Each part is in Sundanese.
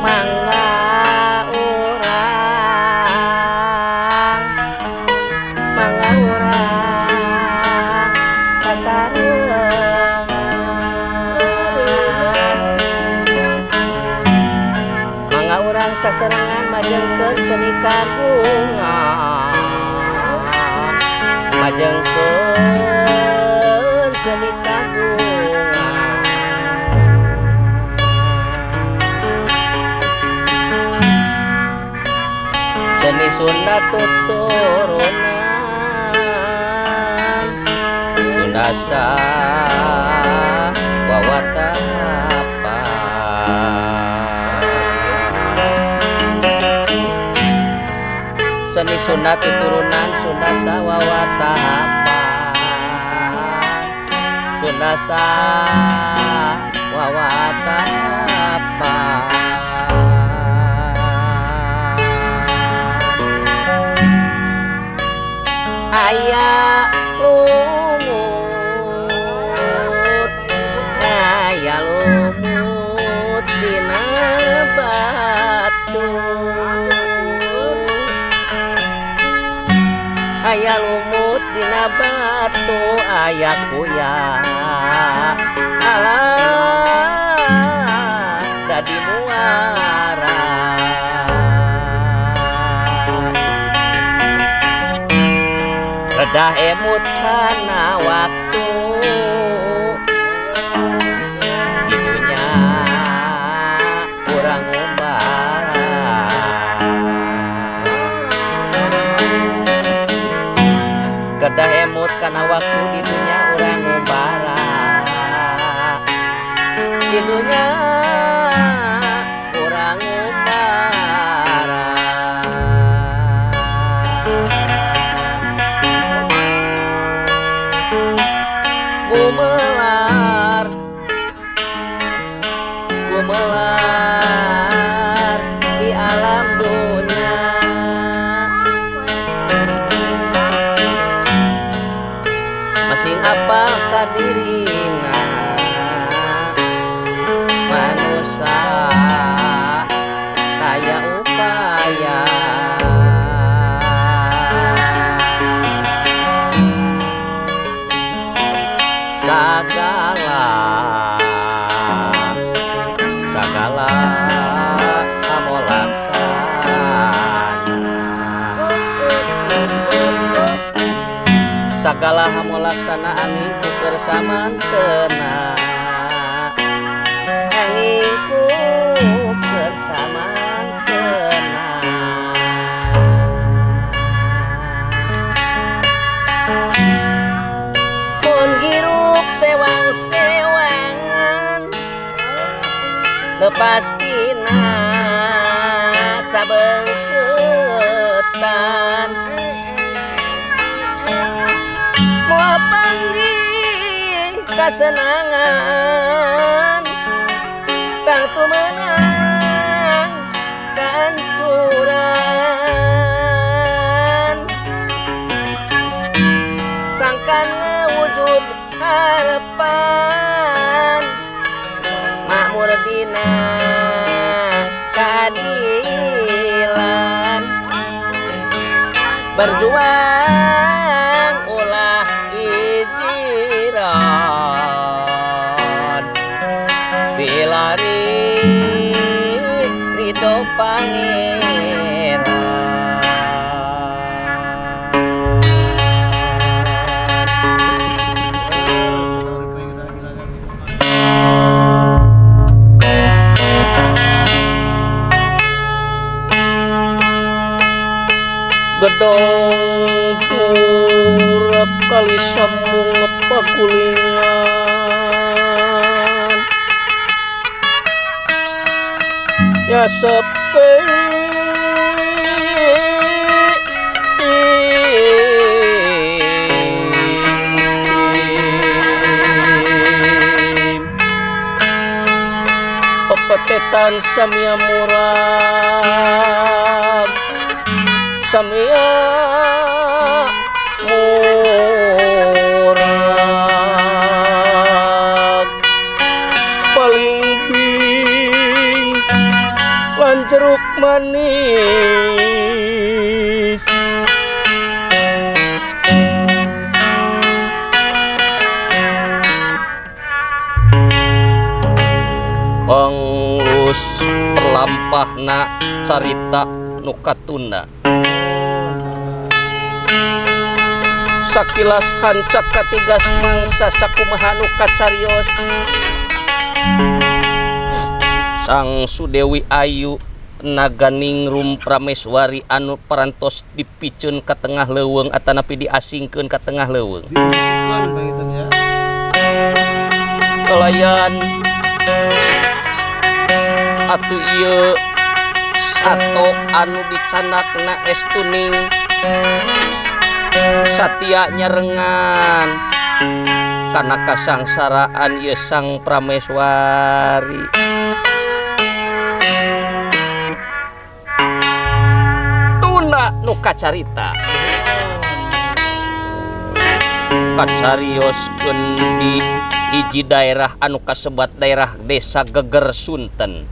Mangga urang, mangga urang sasarengan. Mangga urang sasarengan majengkeun seni kagungan, majengkeun seni kagungan. Seni Sunda tuturunan, Sunda sawawatahapan. Seni Sunda tuturunan, Sunda sawawatahapan, Sunda sawawatahapan. Aya lumut, aya lumut dina batu, aya lumut dina batu, aya kuya alah dadi muara. Kedah emut kana waktu di dunya urang ngumbara. Kedah emut kana waktu di dunya urang ngumbara, di dunya urang ngumbara. Gumelar, gumelar di alam dunia, masing apal kadirina manusia kaya upaya. Sagala, sagala amolaksana, sagala hamolaksana angin ku keur samantena, angin ku keur samantena. Mun hirup sewang-sewangan lepastina sabengketan, moal panggih kasenangan tangtu meunang kancuran. Sangkan ngewujud harapan makmur dina keadilan, berjuang ulah ijiran, bilari ridho Pangeran. Gedong pura kali sambung pakulingan, ya sepi pepetetan samia murag, samia murag, paling bing Lan jeruk manis. Penglus perlampahna carita nu katunda. Sakilas hancak katigas mangsa sakumaha nu kacarios. Sang Sudewi Ayu Naganingrum Prameswari anu parantos dipiceun ka tengah leuweung atanapi diasingkeun ka tengah leuweung. Kalayan atuh ieu sato anu dicanakna estuning satia nyarengan kana kasangsaraan ieu Sang Prameswari. Tuna nu kacarita kacarioskeun di hiji daerah anu kasebat daerah Desa Geger Sunten.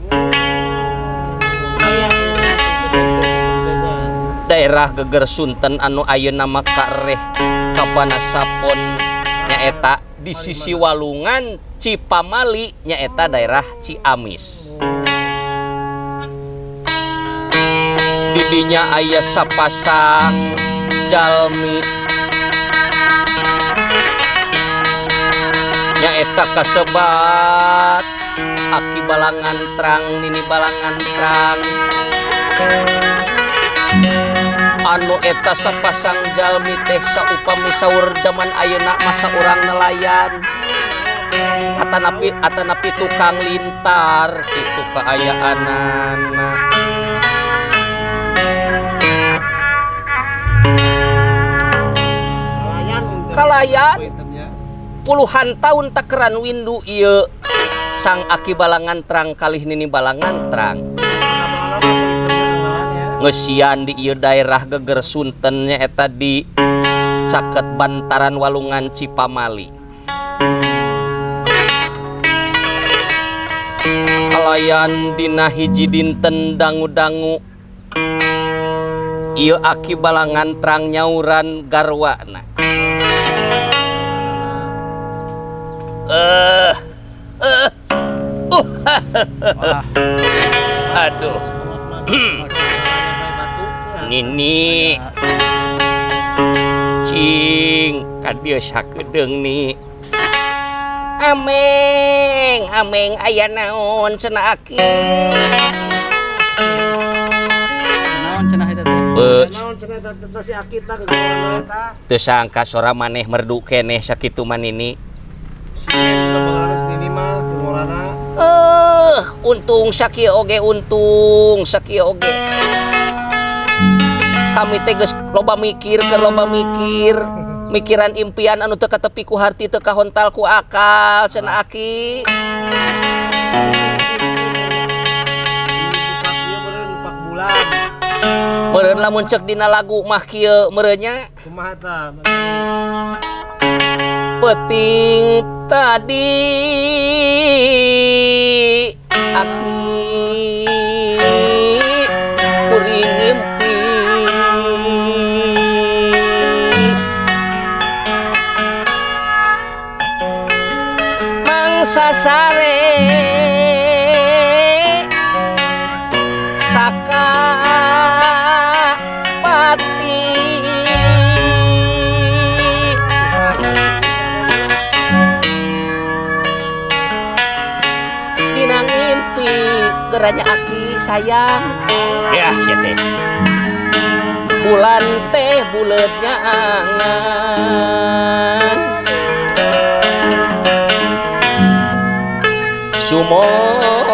Daerah Geger Sunten anu ayeuna mah kareh Kabanasapon nyaeta di sisi Walungan Cipamali nyaeta daerah Ciamis. Didinya aya sapasang jalmi nyaeta kasebat Aki Balangan Trang Nini Balangan Trang anu eta sapasang jalmi teh saupami saur zaman ayeuna masa urang nelayan atanapi tukang lintar kitu kaayaanana. Kalayan puluhan tahun takeran windu ieu Sang Aki Balangan Trang kalih Nini Balangan Trang ngeusian di ieu daerah Geger Sunten nyaeta di caket bantaran Walungan Cipamali. Kalayan dina hiji dinten dangu-dangu ieu Aki Balangan Trang nyauran garwana. Aduh. Nini cing ka dieu sakedeung ni. Ameng ameng aya naon cenah Aki. Naon cenah eta teh? Naon cenah eta teh si Aki tah gegeuna eta. Teu sangka sora maneh merdu keneh sakitu manini. Untung sakieu oge, untung sakieu oge. Kami teh geus loba mikir, keur loba mikir, mikiran impian anu teu katepi ku harti teu kahontal ku akal cenah Aki. Meureun lamun ceuk dina lagu mah kieu meureun nya. Kumaha tah? Peting tadi Aki kuring ngimpi mangsa sare saka pati. Dina ngimpi geranya Aki sayang ya sia teh bulan teh buleutnya angan sumolondo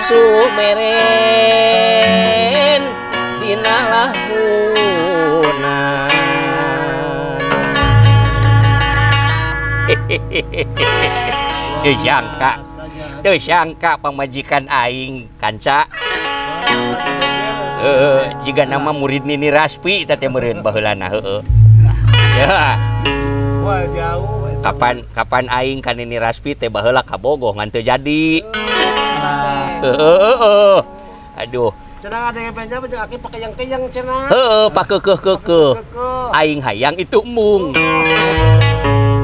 sumeren dina lahuna. Teu sangka pamajikan aing kanca. Jiga nama murid Nini Raspi eta teh meureun baheulana heueuh. Ya. Wah jauh. Kapan kapan aing ka Nini Raspi teh baheula kabogoh ngan teu jadi. Heeh. Aduh. Cenah ada yang penjam jeung aki pakeyang-keyang cenah. Heeh, pakekeuh-keukeuh. Kekeuh. Aing hayang itu embung.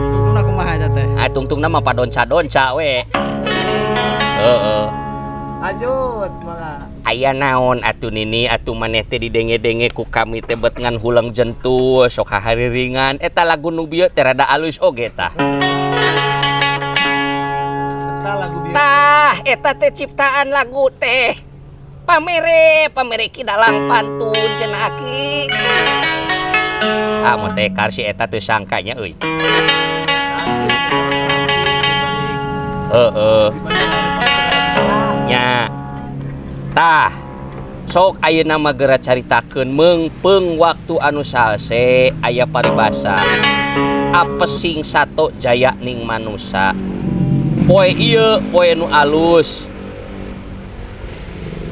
Tungtungna kumaha eta teh? Ah, tungtungna mah padonca-donca we. Heeh. Lanjut mangga. Aya naon atuh Nini, atuh maneh teh didenge-denge ku kami teh bet ngan huleng jentu sok hahariringan eta lagu nu bieu teh rada alus oge tah. Eta lagu bieu. Tah eta teh ciptaan lagu teh pamere pamere ki dalang pantun cenah aki. Ah, motekar si eta teu sangka nya euy. Heeh. Nya. Tah. Sok ayeuna mah geura caritakeun meungpeung waktu anu salse aya paribasa. Apesing sato jaya ning manusa. Poe ieu poe nu alus.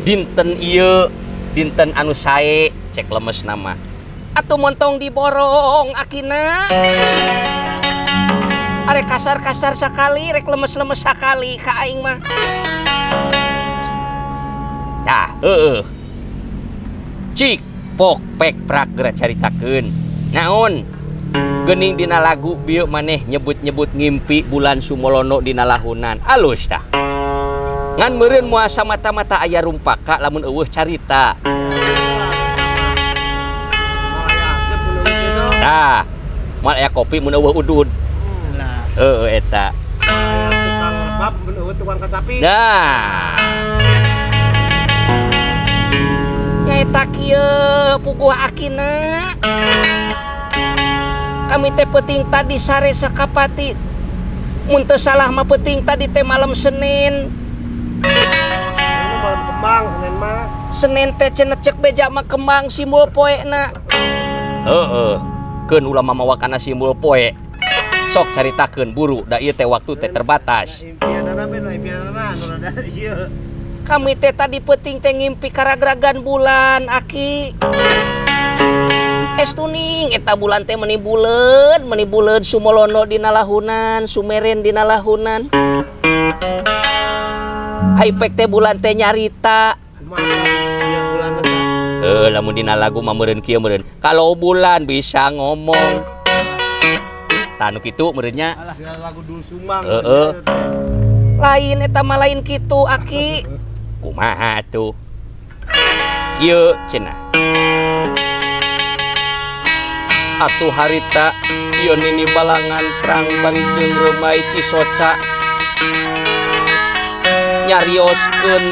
Dinten ieu dinten anu sae cek lemes nama. Atuh montong diborong akina. Arek kasar-kasar sakali, rek lemes-lemes sakali ka aing mah. Tah, heeh. Cik pok pek prak geura caritakeun. Naon? Geuning dina lagu bieu maneh nyebut-nyebut ngimpi bulan Sumolono dina lahunan. Alus tah. Ngan meureun moal samata-mata aya rumpaka lamun eueuh carita. Moal aya asep mun eueuh jodoh. Tah, moal aya kopi mun eueuh udud. Lah, Heeh eta. Aya tukang rebab mun eueuh tukang kacapi. Nah. Nyaeta kieu puguh akina. Kami teh peuting tadi sare sakapati. Mun teu salah mah peuting tadi teh malam Senin. Anu malam kembang Senin mah. Senin teh cenah cek beja mah kembang simbol poena. Heeh. Keun ulah mamawa kana simbol poe. Sok caritakeun buru da ieu teh waktu teh terbatas. Impianana be impianana anu rada ieu. Kami teh tadi peuting teh ngimpi karagragan bulan aki. Es tuning eta bulan teh meni buleud sumolono dina lahunan, sumeren dina lahunan. Ai pek teh bulan teh nyarita. Kumaha ieu bulan teh? Lamun dina lagu mah meureun kieu meureun. Kalau bulan bisa ngomong. Tah nu kitu meureun nya. Alah. Dina lagu Dul Sumang. Heeh. Lain eta mah lain kitu aki. Kumaha atuh? Kieu cenah. Atuh harita ieu nini balangan prang bari jeung reumai Cisoca. Nyarioskeun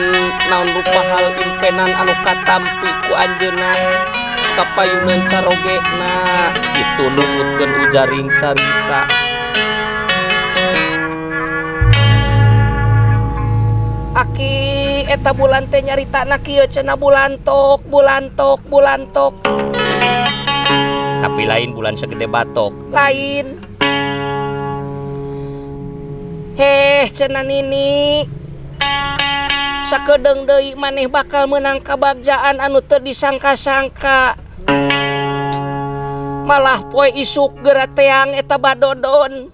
naon rupa hal impenan anu katampi ku anjeunna kapayuneun carogena kitu nuputkeun ujaring carita. Aki eta bulan teh nyaritana kieu cenah bulantok bulantok bulantok. Tapi lain bulan segede batok. Lain. Heh cenah nini. Sakedeung deui maneh bakal meunang kabagjaan anu teu disangka-sangka. Malah poe isuk geura teang eta badodon.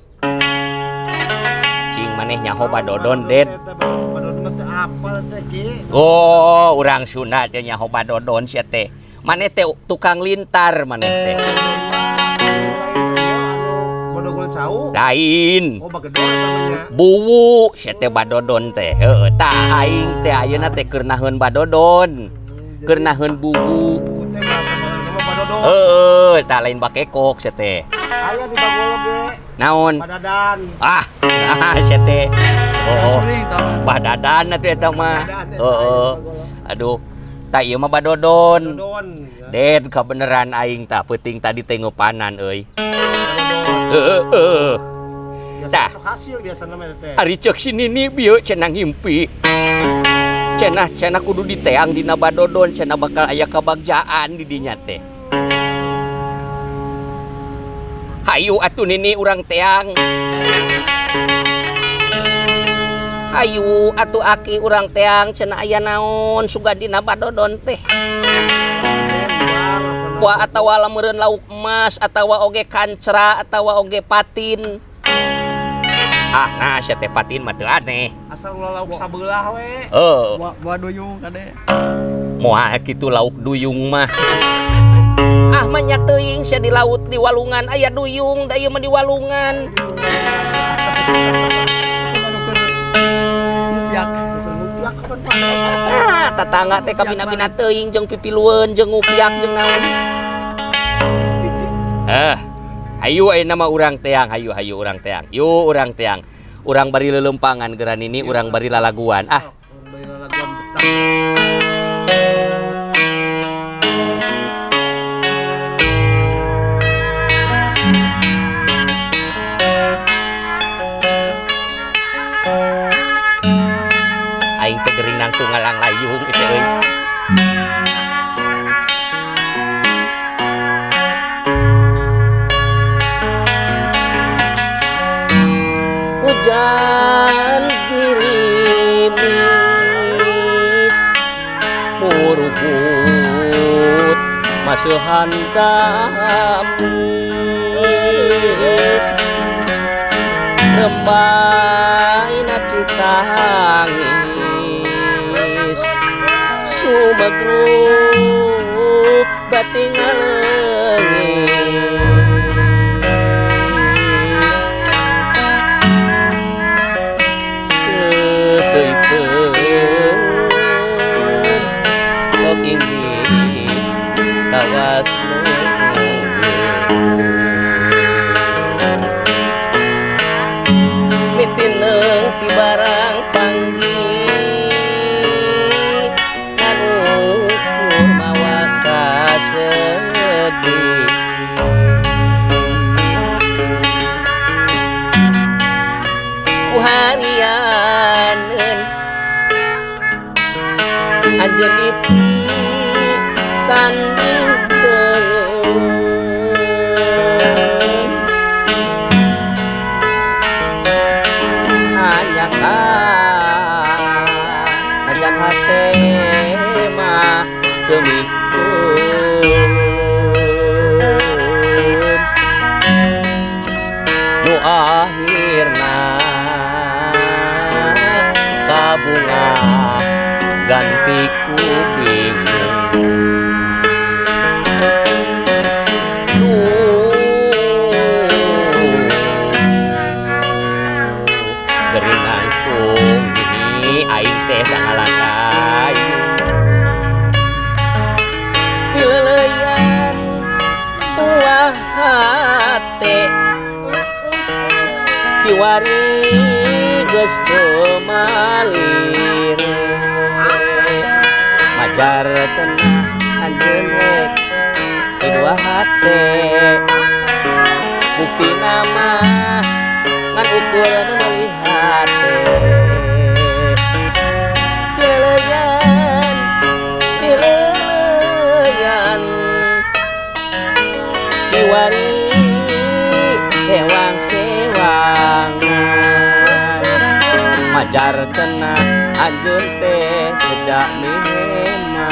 Cing maneh nyaho badodon, Ded. Badodon mah teu apal teh ki. Oh, urang Sunda teh nyaho badodon sia teh. Maneh teh tukang lintar maneh teh. Badogol cau. Lain. Oh, bagedol namanya. Buwu sia teh badodon teh. Heeh, tah aing teh ayeuna teh keur naheun badodon. Keur naheun buwu. Buwu teh bahasa baheula mah badodon. Heeh, tah lain bakekok sia teh. Aya di Bagolo ge. Naon? Badadan. Ah, ah sia teh. Oh, Sering tau mah. badadan atuh eta mah. Badadan eta Heeh. aya di Bagolo. Aduh, tah ieu mah badodon. Badodon. Den kabeneran aing tah peuting tadi teh ngeupanan euy. Badodon. Heeh. Biasa Tah. sok hasil biasa namanya teh. Ari ceuk si Nini bieu cenah ngimpi. Cenah cenah kudu diteang dina badodon, cenah bakal aya kabagjaan di dinya teh. Hayu atuh Nini urang teang. Hayu atuh aki urang teang cenah aya naon sugan dina badodon teh. Wah atawa lameureun lauk emas atawa oge kancra atawa oge patin. Ah, nah sia teh patin mah teu aneh. Asal ulah lauk sabelah we. Heuh. Buah duyung kade. Moal kitu lauk duyung mah. Ah, mah nya teuing sia di laut di walungan aya duyung, da ieu mah di walungan. Anu keur ngupiak. Ngupiak kapan Pak? Ah, tatangga teh kabina-bina teuing jeung pipilueun jeung ngupiak jeung naon. Eh, hayu ayeuna mah urang teang, hayu hayu urang teang. Yuk urang teang. Urang bari leuleumpangan geura nini, urang bari lalaguan. Ah, Urang bari lalaguan betah. Aing teh gering nangtung ngalang layung ieu euy. Hujan gerimis murubut maseuhan damis rembaina citangis sumegrup bati ngaleungis seuseuriteun sok inggris kawas nunggueun mitineung ti barang panggih ngan ukur mawa kasedih ku harianeun anjeun dipicanding teungeun hanyakan najan hate mah teu mikeun nu akhirna kabunga ganti ku bingung. Duh, gering nangtung ini aing teh sangalakayu pileuleyan tua hate kiwari geus teu malire majar cenah anjeun rek di dua hate bukti nama ngan ukur nu meuli hate pileuleyan pileuleyan kiwari sewang-sewangan majar cenah anjeun teh sejak miheman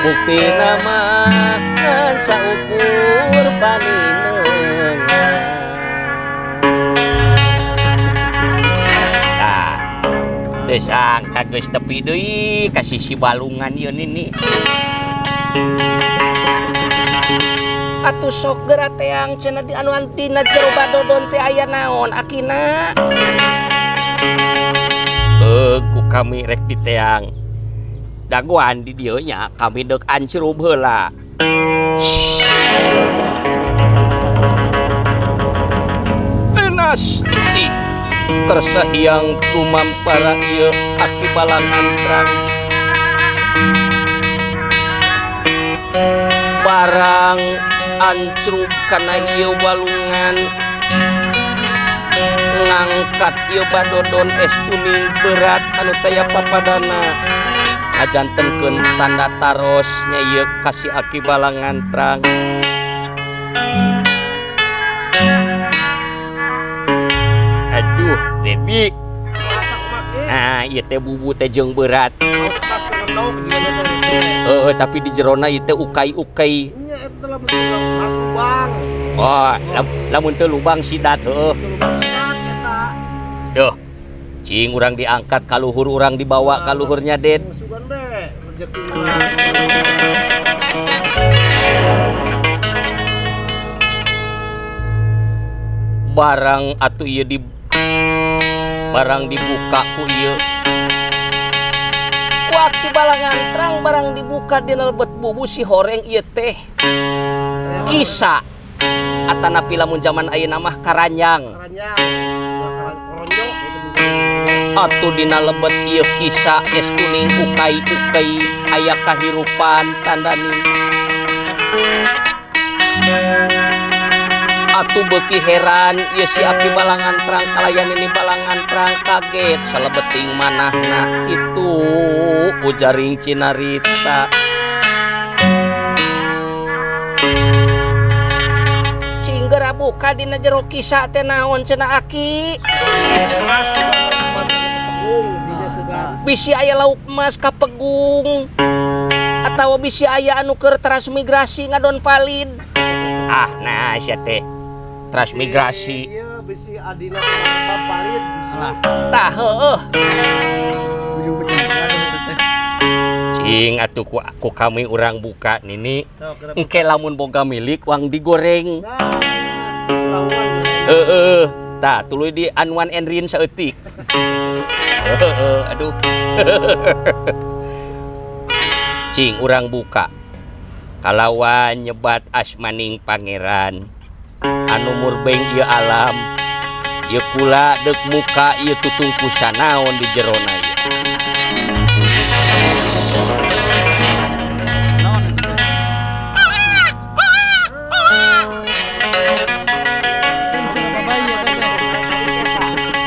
bukti nama ngan saukur paninengan. Tah, teu sangka geus tepi deui ka sisi balungan ieu nini. Atuh sok geura teang cenah di anu dina jero badodon teh aya naon akina. Ku kami rek diteang. Dagoan di dieu nya kami deuk ancrub heula. Nasti kersahyang tumampara ieu aki balangan terang. Barang ancrub kana ieu walungan ngangkat ieu badodon es kuning berat anu taya papadana ngajantenkeun tanda taros nya ieu ka si aki balangan terang. Aduh, Debi. Nah, ieu teh bubu teh jeung berat. Heeh, tapi di jerona ieu teh ukai-ukai. Nya eta lamun mas lubang. Oh, lamun teu lubang sidat heueuh. Teu lubang sidat eta. Duh. Cing urang diangkat ka luhur, urang dibawa ka luhurnya, Den. Sugan be rezeki urang. Barang atuh ieu di barang dibuka ku ieu. Ku Aki Balangantrang barang dibuka dina lebet bubu si horeng ieu teh. Kisa atanapi lamun zaman ayeuna mah karanjang. Karanjang. Koronjo. Atuh dina lebet ieu kisa es kuning ukai-ukai aya kahirupan tandani. Atuh beuki heran ieu si Aki Balangantrang kalayan ini Balangantrang kaget salebeting manahna kitu ujaring cinarita. Cing geura buka dina jero kisa teh naon cenah Aki. Bisi aya lauk emas kapegung atawa bisi aya anu keur transmigrasi ngadon palid. Ah, nah sia teh transmigrasi. Iya, bisi adina palid bisi. Alah. Tah heueuh. Ujung-ujung eta teh. Cing atuh ku kami urang buka nini. Engke lamun boga milik uang digoreng. Nah, heeh. Tah tuluy di anuan Enrin saeutik. Heeh, aduh. Cing urang buka. Kalawan nyebat asmaning pangeran anu murbeng ieu alam. Ieu kula deuk muka ieu tutungkusan naon di jerona ieu. Naon itu teh?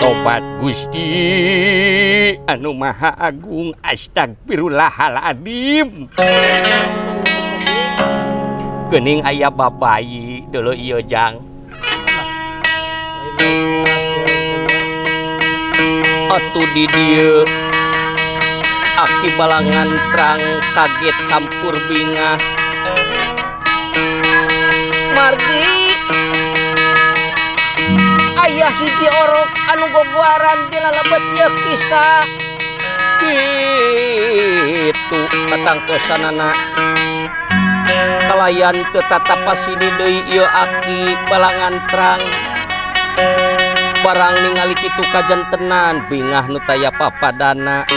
Tobat Gusti anu Maha Agung, astagfirullahaladzim. Geuning aya babayi deuleu ieu jang. Atuh di dieu Aki Balangantrang kaget campur bingah. Margi aya hiji orok anu gogoaran dina lebet ieu kisah. Kitu katangtosanana. Kalayan teu tatapasini deui ieu Aki Balangantrang. Barang ningali kitu kajantenan bingah nu taya papadana.